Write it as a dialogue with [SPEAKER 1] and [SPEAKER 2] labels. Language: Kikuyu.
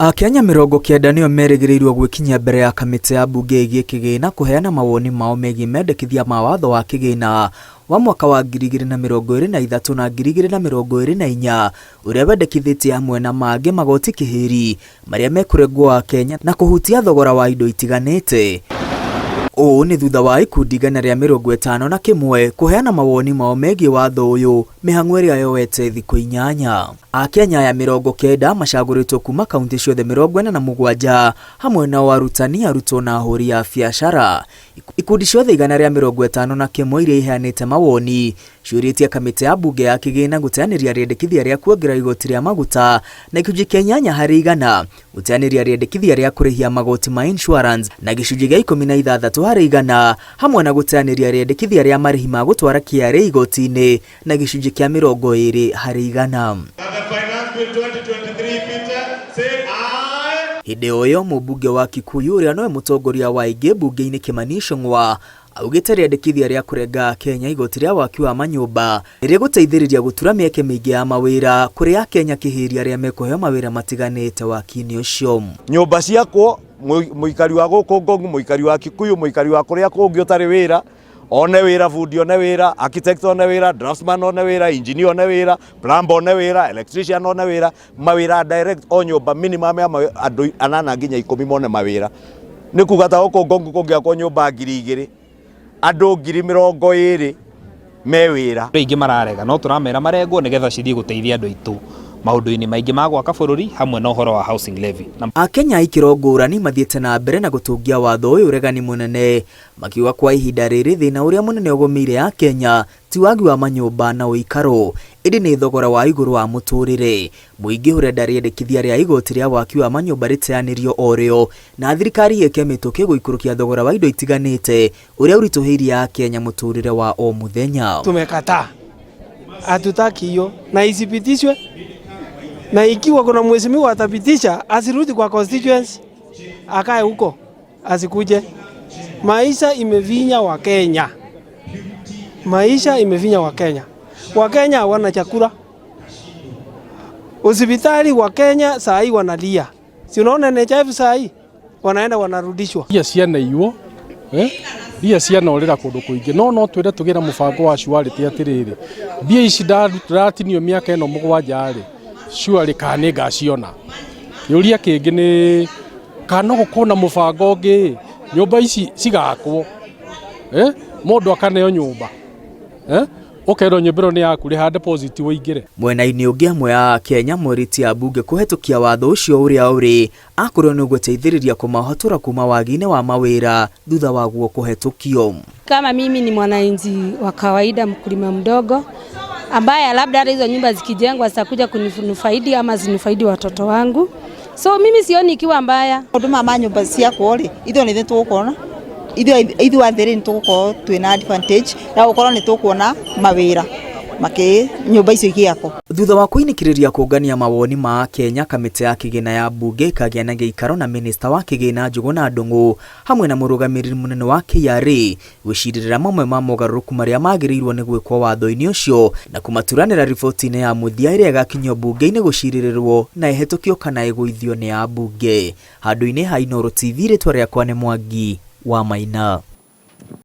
[SPEAKER 1] Akenya 90 nĩo merĩgĩrĩirwo gwĩkinyia mbere ya kamĩtĩ ya mbunge ĩgiĩ kĩgĩna kũheana mawoni mao megiĩ mendekithia ma watho wa kĩgĩna wa mwaka wa 2023 na 2024 ũrĩa wendekithĩtie hamwe na mangĩ magoti kĩhĩri marĩa mekũrengwo Akenya na kũhutia thogora wa indo itiganĩte. Ũũ nĩ thutha wa ikundi 151 kũheana mawoni mao megiĩ watho ũyũ mĩhang'o ĩrĩa yoete thikũ inyanya. Akenya aya 90 macagũrĩtwo kuma kaunti ciothe 47 hamwe nao arutani, arutwo na ahũri a biacara. Ikundi ciothe 151 iria iheanĩte mawoni ciũrĩtie kamĩtĩ ya mbunge ya kĩgĩna gũteanĩria rĩendekithia rĩa kuongerera igoti rĩa maguta na gĩcunjĩ kĩa 8% gũteanĩria rĩendekithia rĩa kũrĩhia magoti ma insurance na gĩcunjĩ gĩa 16% hamwe na gũteanĩria rĩendekithia rĩa marĩhi ma gũtwara KRA igoti-inĩ na gĩcunjĩ kĩa 20%. Hĩndĩ o ĩyo mũmbunge wa Kikuyu ũrĩa nowe mũtongoria wa aingĩ mbunge-inĩ Kimani Ichung'wa augĩte rĩandĩkithia rĩa kũrenga Akenya igoti rĩa waki wa manyũmba nĩ rĩgũteithĩrĩria gũtura mĩeke mĩingĩ ya mawĩra kũrĩ Akenya kĩhĩri arĩa mekũheo mawĩra matiganĩte waki-inĩ ũcio.
[SPEAKER 2] Nyũmba ciakwo, mũikari wa gũkũ Ngong, mũikari wa Kikuyu, mũikari wa kũrĩa kũngĩ ũtarĩ wĩra, one wĩra, bundi one wĩra, architect one wĩra, draftsman one wĩra, engineer one wĩra, plumber one wĩra, electrician one wĩra, mawĩra direct o nyũmba minimum ya andũ anana nginya ikũmi mone mawĩra. Nĩ kuga ta gũkũ Ngong kũngĩakwo nyũmba 2000, andũ 20,000 me wĩra.
[SPEAKER 3] Andũ aingĩ mararega no tũramera marengwo nĩgetha cithiĩ gũteithia andũ aitũ maũndũ-inĩ maingĩ ma gwaka bũrũri hamwe na ũhoro wa housing levy.
[SPEAKER 1] Akenya a ikĩro ngũrani mathiĩte na mbere na gũtũngia watho ũyũ ũregani mũnene makiuga kwa ihinda rĩrĩ thĩna ũrĩa mũnene ũgũmĩire Akenya ti wagi wa manyũmba na ũikaro ĩndĩ nĩ thogora wa igũrũ wa mũtũrĩre. Mũingĩ ũrenda rĩendekithia rĩa igoti rĩa waki wa manyũmba rĩteanĩrio o rĩo na thirikari ĩke mĩtũkĩ gũikũrũkia thogora wa indo itiganĩte ũrĩa ũritũhĩirie Akenya mũtũrĩre wa o mũthenya.
[SPEAKER 4] Tumekataa, hatutaki hiyo na isipitishwe, na ikiwa kuna mheshimiwa atapitisha asirudi kwa constituency, akae huko asikuje. Maisha imevinya wa Kenya, maisha imevinya wa Kenya. Wakenya hawana chakula, hospitali wa Kenya saa hii wanalia, si unaona NHIF saa hii wanaenda wanarudishwa.
[SPEAKER 5] Mbia cianaiywo mbia cianorĩra kũndũ kũingĩ no no twĩre tũgĩe na mũbango wa surety atĩrĩrĩ mbia ici ndaratinio mĩaka ĩno mũgwanja rĩ surely kana nĩ ngaciona. Kĩũria kĩngĩ nĩ kana no gũkorwo na mũbango ũngĩ nyũmba ici cigakwo mũndũ akaneo nyũmba ũkerwo nyũmba ĩno nĩ yaku rĩha deposit ũingĩre.
[SPEAKER 1] Mwena-inĩ ũngĩ amwe a Akenya morĩtie ambunge kũhetũkia watho ũcio ũrĩa ũrĩ akorwo nĩ ũgũteithĩrĩria kũmahotora kuma wagi-inĩ wa mawĩra thutha waguo kũhetũkio.
[SPEAKER 6] Kama mimi ni mwananchi wa kawaida, mkulima mdogo ambaye labda hata hizo nyumba zikijengwa zitakuja kunifaidi ama zinufaidi watoto wangu. So mimi sioni ikiwa mbaya.
[SPEAKER 7] Maũndũ maya ma nyũmba ciakwo rĩ, ithuĩ nĩ ithuĩ tũgũkorwo ithuĩ athĩ nĩ tũgũkorwo twĩna advantage ya gũkorwo nĩ tũkuona mawĩra makĩ nyũmba icio igĩakwo.
[SPEAKER 1] Thutha wa kũinĩkĩrĩria kũngania mawoni ma Akenya, kamĩtĩ ya kĩgĩna ya mbunge ĩkagĩa na gĩikaro na minista wa kĩgĩna Njũgũna Ndung'u hamwe na mũrũgamĩrĩri mũnene wa KRA gwĩcirĩrĩra mamwe ma mogarũrũku marĩa magĩrĩirwo nĩ gwĩkwo watho-inĩ ũcio na kũmaturanĩra riboti-inĩ ya mũthia ĩrĩa ĩgakinyio mbunge-inĩ gũcirĩrĩrwo na ĩhetũkio kana ĩgũithio nĩ ambunge. Handũ-inĩ ha Inooro TV rĩtwa rĩakwa nĩ Mwangi wa Maina.